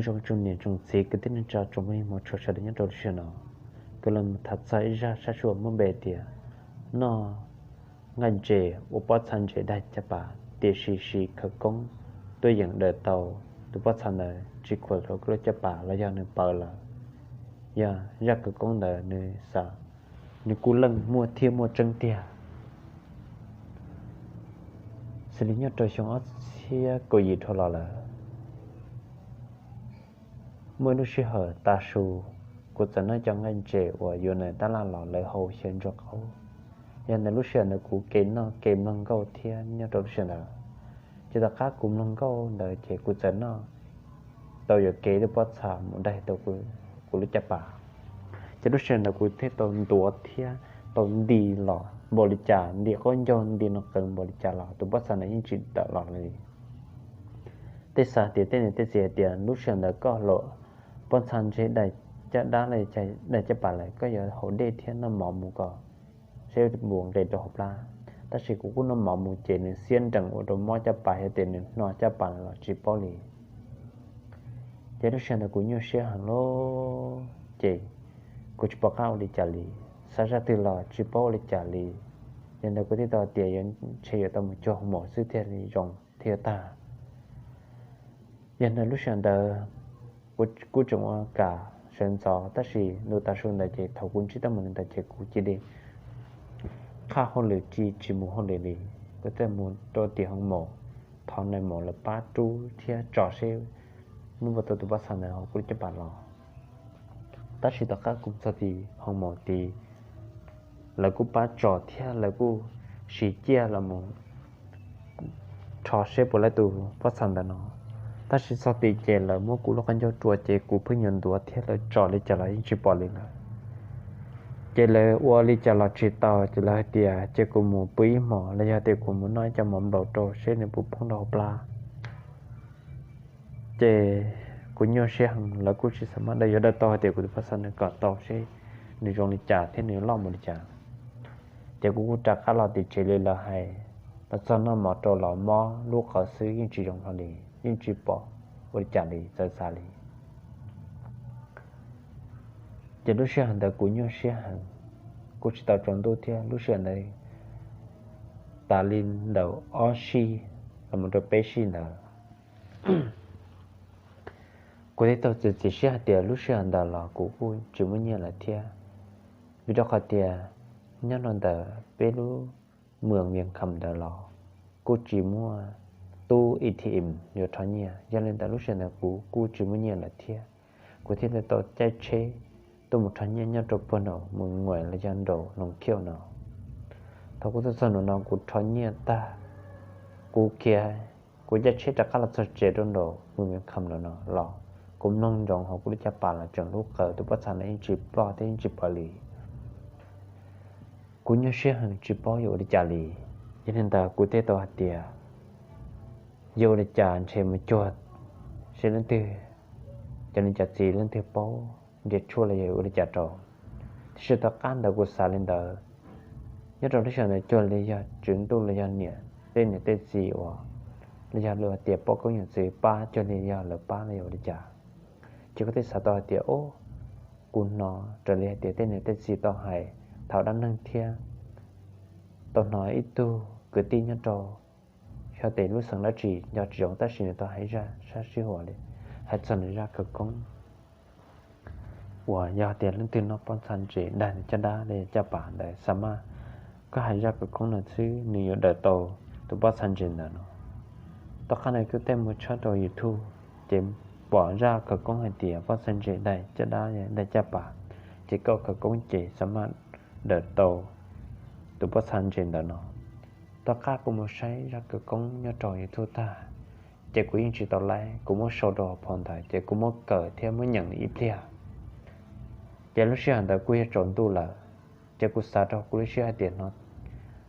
Tsoom niam tsoom txiv kwv tij neej tsa tsoom phooj ywg hmov tshua sawv daws nyob rau lub sij hawm no, kuv los tham txog ib zaj sab sua muab npe tias noj nqaij ntses ua pob txha ntses daig caj pas, tiam sis siv khawv koob tuaj yeem daws tau tus pob txha ntawd tsis khuam rau lub caj pas los yog nws pawv lawm. Yog zaj khawv koob ntawd nws xav, nws kuj leej muaj thiab muaj tseeb tiag. Xws li nyob rau xyoo ob txhiab kaum yim dhau los lawm, muaj ib lub sij hawm tav su, kuv txawm noj cov nqaij ntses uas yuav nws tab laj los lawv hau xyaw ntsuag qaub. Yog ntawm lub sij hawm ntawd kuv ke noj ke mloog nkauj thiab nyob rau lub sij hawm ntawd, ces tom qab kuv mloog nkauj ntawd ces kuv txawm noj tau yuam kev lub pob txha mus daig tau kuv lub caj pas. Ces lub sij hawm ntawd kuv thiaj tau ntuav thiab tau nti los npaum li cas, nti qaub ncaug nti no qees npaum li cas los tus pob txha ntawd yeej tsis tawm los li. Tej xav tias tej niam tej txiv hais tias lub sij hawm ntawd koj hlawv pob txha ntses daig caj dab los daig caj pas lawm koj yuav haus dej thiab noj mov mus kom seb puas nqes rau hauv plab. Tab sis kuv kuj noj mov mus ces nws xiab nrees ua rau mob caj pas, yog tias nws hno caj pas los tsis paub li. Ces lub sij hawm ntawd kuv nyuaj siab heev lawm, ces kuv tsis pom qab ua li cas li, xav zaj twg los tsis paub ua li cas li. Yog ntawd kuv thiaj tau tias yuav ntshe yuav tau mus cuag hoo maum xwb thiaj li zoo thiaj yuav tag. Yog ntawd lub sij hawm ntawd kuv kuj tseem ua kam sawv ntxov, tab sis ntu tav su ntawd ces thaum kuv ntsib teeb meem li ntawd ces kuv cia li qhaj hauj lwm cia li tsis mus hauj lwm li. Kuv thiaj mus rau tim hoo maum, thov nais maum lawv pab rub thiab tso seb nws puas tau tus pob txha ntawd hauv kuv lub caj pas los. Tab sis tom qab kuv txog tim hoo maum tid, lawv kuj pab tso thiab lawv kuj siv ciaj los mus rho seb puas tau tus pob txha ntawd no. Tab sis txog tid ces lawv muab kuv lub qab ncauj rua ces kuv pheej nyuam ntuav thiab lawv tso li cas los yeej tsis pom li lawm. Ces lawv ua li cas los tsis tau, ces lawv hais tias cia kuv mus pw ib hmos los yog tias kuv mus noj ib co mov nplaum rau seb nws puas poob rau hauv plab. Ces kuv nyuaj siab heev, lawv kuj tsis xav maj daws, yuav daws tau hais tias kuv tus pob txha nws kom tau seb nws zoo li cas thiab nws loj mus li cas. Ces kuv kuj rov qab los tim tsev li lawv hais, los txog noj mov rau los mob lub qhov xwb yeej tsis zoo hlo li, yeej tsis pom ua li cas li, txawv xav li. Ces lub sij hawm ntawd kuv nyuaj siab heev, kuj tsis tau tsaus ntuj thiab, lub sij hawm ntawd tas li ntawm ob sij los mus rau peb sij ntawd. Kuv thiaj tau txiav txim siab hais tias lub sij hawm ntawd los kuv kuj tsis muaj nyiaj lawm thiab, vim rau qhov tias nyob rau ntawm peb lub moos Vias Kham ntawd los kuj tsis muaj tub A T M yuav rho nyiaj. Yog li ntawd lub sij hawm ntawd kuv kuj tsis muaj nyiaj lawm thiab, kuv thiaj li tau caij tsheb tuaj mus rho nyiaj nyob rau puag nram Mus Nguais los yog nram Loos Khiauj no. Thaum kuv tuaj txog nram no kuv rho nyiaj tag, kuv khiav, kuv caij tsheb rov qab los txog tsev rau nram Mus Vias Kham no los kuv mloog ntsoov hauv kuv lub caj pas los tseem lub qawv, tus pob txha no yeej tsis ploj thiab yeej tsis pawv li. Kuv nyuaj siab heev tsis paub yuav ua li cas li. Yog li ntawd kuv thiaj tau hais tias yuav ua li cas ntshe mus cuag seb leej twg, cov niam cov txiv leej twg paub nrhiav tshuaj los yog ua li cas rau. Tiam sis tom qab ntawd kuv xav li ntawd, nyob rau lub sij hawm ntawd cuag li yog tswv ntuj los yog niam, tej niam tej txiv uas los yog lawv hais tias poj koob yawm txwv pab cuag li yog lawv pab los yog ua li cas. Ces kuv thiaj xav tau hais tias, o, kuv hnov raws li hais tias tej niam tej txiv tau hais thaum dab neeg thiab tau hnov ib tug kwv tij nyob rau xyov tes lub xeev dab tsi nco tsis zoo tab sis nws tau hais zaj sab sij huam li hais txog nws zaj khawv koob uas yog tias leej twg noj pob txha ntses daig caj dab li caj pas ntawd xa maj, koj hais zaj khawv koob no xwb nws yuav daws tau tus pob txha ntses ntawd no. Tom qab ntawd kuv thiaj mus tshawb rau YouTube, ces pom zaj khawv koob hais tias pob txha ntses daig caj dab, daig caj pas, ces koj khawv koob ces xa maj daws tau tus pob txha ntses ntawd no. Tom qab kuv mus saib zaj khawv koob nyob rau YouTube tag, ces kuv yeej tsis tau laib, kuv muab sau rau hauv phau ntawd ces kuv muab kaw thiab muab nyeem ib pliag. Ces lub sij hawm ntawd kuj yog tsaus ntuj lawm, ces kuv xav rau kuv lub siab hais tias hnov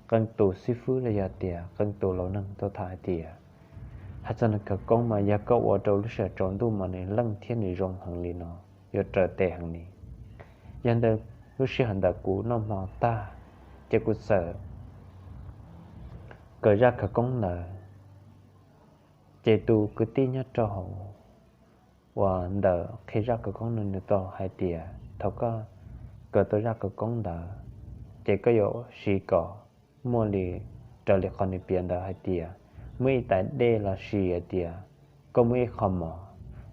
qee tus xib fwb los yog tias qee tus laus neeg tuaj tham hais tias, hais txog nws khawv koob mas yog koj ua rau lub sij hawm tsaus ntuj mas nws leej thiab nws zoo heev li no, yuav raws tes heev li. Yog ntawd lub sij hawm ntawd kuv noj hmo tag, ces kuv txawm kaw zaj khawv koob ntawd, ces tus kwv tij nyob rau hauv uas ntawm qhia zaj khawv koob no nws tau hais tias thaum koj kawm tau zaj khawv koob ntawd ces koj yuav siv kom muaj li raws li qhov nws piav ntawd hais tias muaj ib tais dej los sis hais tias koj muaj ib qho mov.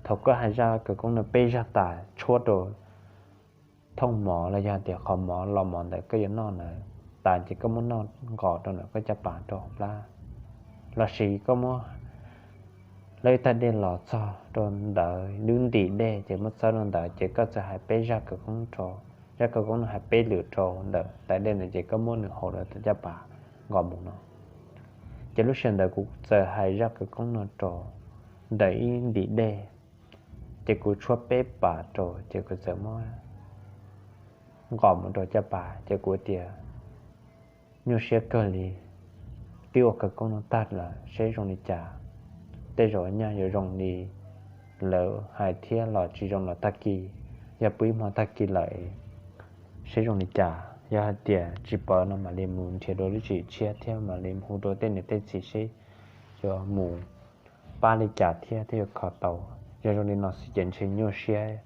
Thaum koj hais zaj khawv koob no peb zaj tas tshuab rau thooj mov los yog tias qhov mov los mov ntawd koj yuav noj ntawd tas ces koj muab noj nqos rau ntawm koj caj pas rau hauv plab, los sis koj muab lawv ib tais dej los txog rau ntawd, lub ntim dej ces muab txawb rau ntawd ces koj txawm hais peb zaj khawv koob rau, zaj khawv koob no hais peb lwm rau ntawm tais dej ntawd ces koj muab nws hau rau tom caj pas nqos mus no. Ces lub sij hawm ntawd kuv txawm hais zaj khawv koob no rau ntawm ib ntim dej, ces kuv tshuab peb pas rau ces kuv txawm muab nqos mus rau caj pas ces kuv tias nyuaj siab kawg li, twb ua khawv koob no tag lawm seb zoo li cas, tej zaum nyaj yuav zoo li lawv hais thiab los tsis zoo los tag kis, yog pw ib hmo tag kis lawm seb zoo li cas, yog hais tias tsis pom no mam li mus nrhiav dua lub tswv yim tshiab thiab mam li hu rau tej niam tej txiv seb yuav mus pab li cas thiab thiaj yuav kho tau. Yog zoo li no xwb ces ntshe nyuaj siab,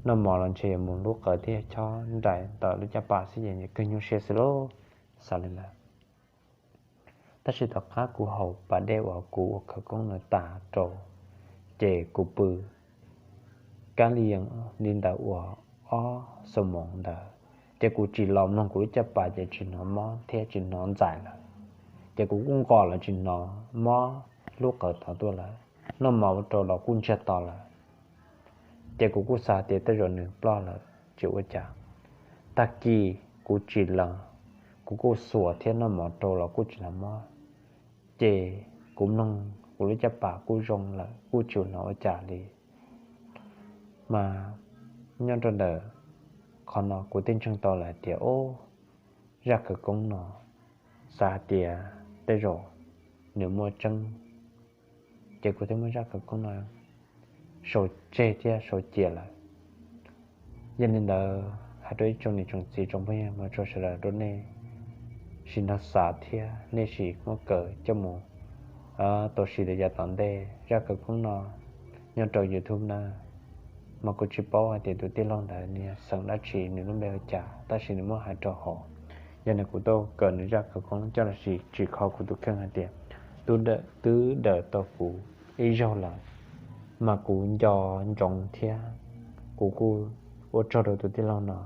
noj mov los ntshe yuav mus lub qawv thiab chob nraim ntawm lub caj pas xwb ces kawg nyuaj siab xwb lauj, xav li ntawd. Tab sis tom qab kuv haus pas dej uas kuv ua khawv koob no tas rau, ces kuv pw kab li yees li ntawd uas ob xuab moos ntawd, ces kuv tsim los mloog kuv lub caj pas ces tsis hnov mob thiab tsis hnov ntxais lawm. Ces kuv kuj nqos los tsis hnov mob lub qawv tod tuaj lawm, noj mov rau los kuj ntsiag to lawm. Ces kuv kuj xav tias tej zaum nws ploj lawm tsis ua cas. Tag kis kuv tsim los, kuv kuj xuas thiab noj mov rau los kuj tsis hnov mob. Ces kuv mloog kuv lub caj pas kuj zoo lawm kuj tsis hnov ua cas li. Mas nyob rau ntawm qhov no kuv thiaj ntseeg tau lawm hais tias o, zaj khawv koob no xav hais tias tej zaum nws muaj tseeb. Ces kuv thiaj muab zaj khawv koob no sau tseg thiab sau cia lawm. Yog li ntawd hais rau ib tsoom niam tsoom txiv tsoom phooj ywg mus tso sawv daws rau nej sim nrog xav thiab nej sim muab kawm coj mus tau siv rau yav tom ntej. Zaj khawv koob no nyob rau YouTube na, mas kuv tsis paub hais tias tus tij laug ntawd nws yog xeem dab tsi, nws lub npe ua cas, tab sis nws muab hais rau hauv. Yog nws kuv tau kawm nws zaj khawv koob coj los sim tsim kho kuv tus kheej hais tias twb dawm tau kuv ib zaug lawm, mas kuv nco ntsoov thiab kuv kuj ua tsaug rau tus tij laug no,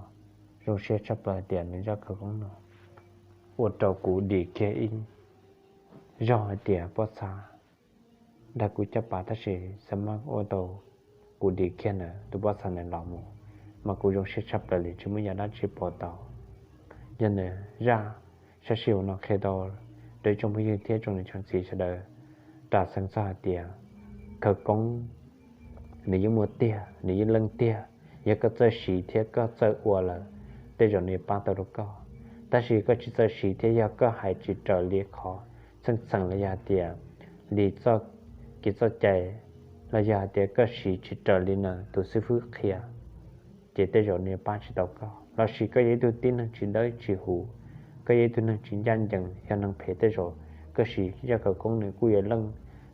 zoo siab tshaj plaws tias nws zaj khawv koob no ua rau kuv dim kiag ib zaug hais tias pob txha dag kuv caj pas tab sis xa maj ua tau kuv dim kiag ntawm tus pob txha ntawd los mus, mas kuv zoo siab tshaj plaws li tsis muaj yam dab tsi pov tau. Yog ntawm zaj sab sij huam no qhia tau rau ib tsoom phooj ywg thiab tsoom niam tsoom txiv sawv daws ras xeev txog hais tias khawv koob nws yeej muaj tiag, nws yeej leej tiag. Yog koj txawj siv thiab koj txawj ua lawm, tej zaum nws pab tau rau koj. Tab sis koj tsis txawj siv thiab yog koj hais tsis raws li qhov txheej txheem los yog hais tias li txoj kev txoj cai los yog hais tias koj siv tsis raws li no tus xib fwb qhia, ces tej zaum nws pab tsis tau koj. Los sis koj yog ib tug tib neeg tsis dawb tsis huv, koj yog ib tug neeg tsis ncaj ncees, yog neeg phem, tej zaum koj siv zaj khawv koob nws kuj yuav leej,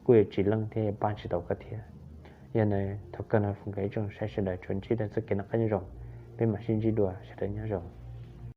kuj yuav tsis leej thiab yuav pab tsis tau koj thiab. Yog ntawd thov kawg no foom kawg ib tsoom saib sawv daws tsuas ntsib txoj kev noj qab nyob zoo, peb mam sib ntsib dua, sawv daws nyob zoo.